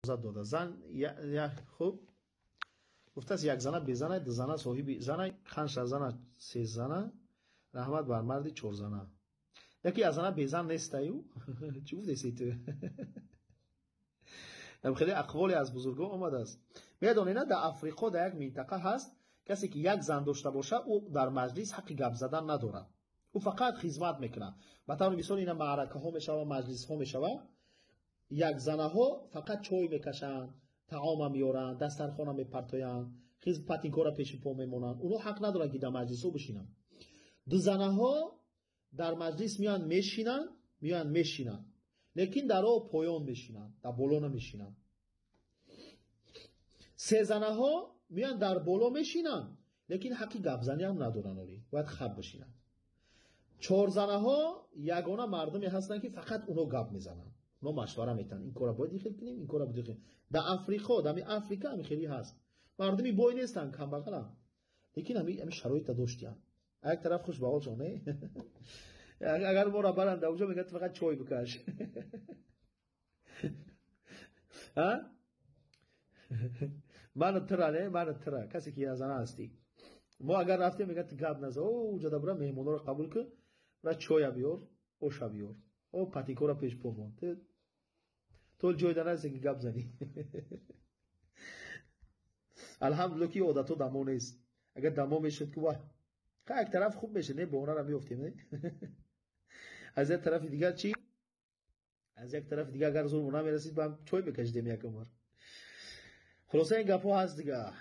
Дода зан хуб гуфтааст: як зана безана, дузана соҳиби зана, ханша зана, сезана, раҳмат бар марди чорзана. Яке аз зана безан нестаю. Чӣ гуфтеси ту? Хеле ақволе аз бузургон омадааст. Медонед, на, дар Африқо дар як минтақа ҳаст, касе ки як зан дошта боша, ӯ дар маҷлис ҳаққи гап задан надорад, ӯ фақат хизмат мекунад. Ба таври мисол, ина маъракаҳо мешава, маҷлисҳо мешава, якзанаҳо фақат чой мекашанд, таома меоранд, дастархона мепартоянд, хизм патинкора пеши по мемонанд. Онҳо ҳақ надоранд, ки дар маҷлисҳо бишинанд. Дузанаҳо дар маҷлис меоянд, мешинанд, меоянд, мешинанд, лекин дар о поён мешинанд, дар боло намешинанд. Сезанаҳо меоянд, дар боло мешинанд, лекин ҳаққи гапзаниам надоранд, оли бояд хаб бишинанд. Чорзанаҳо ягона мардуме ҳастанд, ки фақат онҳо гап мезананд, онҳо машвара метаҳанд: ин кора бояд ихел кунем, ин кора бояд ихел. Дар Африқо, дар Африка ҳами хеле ҳаст. Мардуми бой нестанд, камбағаланд, лекин ҳами шароита доштиянд. Як тараф хуш ба ҳолшон, не? Агар моро баранд дар уҷо, мегӯяд: фақат чой бикаш. Ману тира, не, ману тира, касе ки язана ҳастӣ, мо агар рафтем, мегӯяд: ту гап наза, о уҷода бура меҳмонҳоро қабул кун, бура чоя биёр, оша биёр, о патикора пеш помон, то ҷойда нарасе, ки гап занӣ. Алҳамдулилла, ки одатҳо дамо нест. Агар дамо мешуд, ки ва як тараф хуб мешуд, не, бонара меёфтем, не? Аз як тарафи дигар чӣ, аз як тарафи дигар, агар зурмо намерасид, ба чой мекашидем як умр. Хулоса, ин гапҳо ҳаст дига.